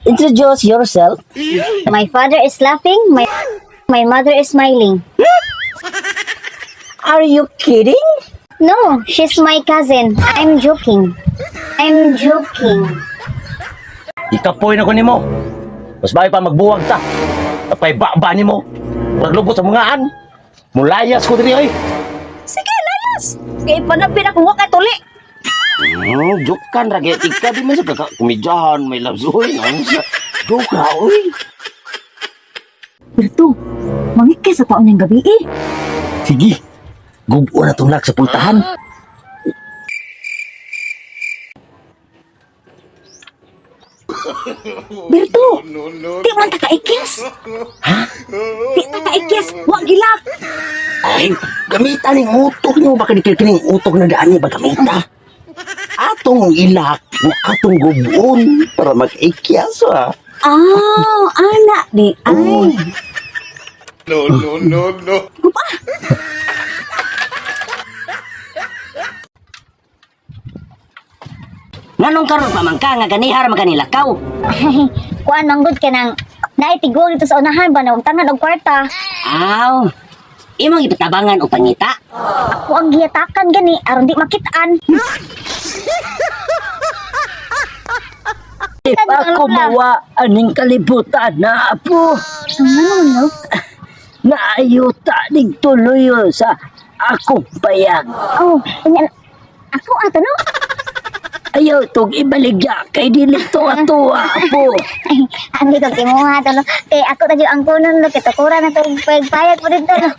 Introduce yourself. My father is laughing, my mother is smiling. Are you kidding? No, she's my cousin. I'm joking. I'm joking. Ikapoy na ko nimo. Mas bagay pa magbuwag ta. Tapay ba nimo. Maglubot sa mga. Mulayas ko diri oy. Sige, layas. Kay panapin ako wa kay tuli. Joke kan ra gyud ka di man sa kaka komedyahan may loves oy. Ano sa joke ra oy. Berto, mangikis sa taon niyang gabi eh. Sige. Gubo na tong lak sa pultahan. Berto, di man ta kaikis. Ha? Di ta kaikis, wa gilak. Ay, gamitan ning utok nimo baka di kining utok na daan ni ba gamita. Atong ilak nga atong gubon para mag-ikyas ah. Ah, ana di ay. No, no, no, no. Gupa. Nganong karon pa man ka nga ganihar maganilakaw? Kuan manggod ka nang naitigol dito sa unahan ba na tangan og kwarta. Aw. Imong ipatabangan og pangita. Ako ang giyatakan gani aron di makitaan. Di pa ako mawa aning kalibutan na apo. Ano no? Naayuta ning tuloy sa akong payag. Oh, unya ako ato no. Ayaw tong ibaligya kay dili to ato apo. Ay, ang ko kimuha to no. Kay ako ta ang kunon no kitukuran na tong pagpayag po dito no.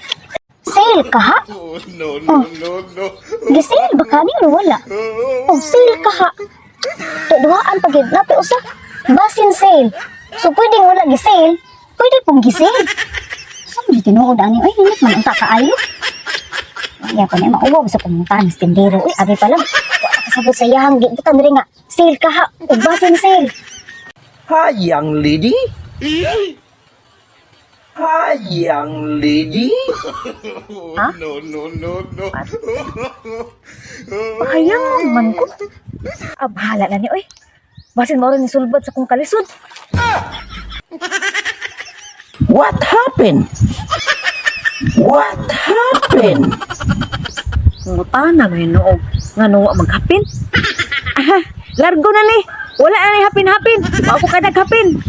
Sale ka ha? Oh, no, no, no, no. Gisale ba ka ni or wala? Oh, sale ka ha. To duhaan pag na usa. Basin sale. So pwedeng wala gisale, pwede pong gisale. Sa mo tinuod ani ay init man unta kaayo. Ay, ako na mauwaw sa pumuntahan sa tindero. Uy, abi pa lang. Wala kasabot sa iyahang gibutan diri nga. Sale ka ha. Ug basin sale. Hi, young lady. Hi, young lady. No, no, no, no. Pahayang man ko. Ah, bahala na ni oy. Basin mao rin ni sulbad sa kong kalisod. What happened? What happened? Ngutana man noog ngano wa maghapin. Ah, largo na ni. Wala na ni hapin-hapin. Wa ko kadaghapin.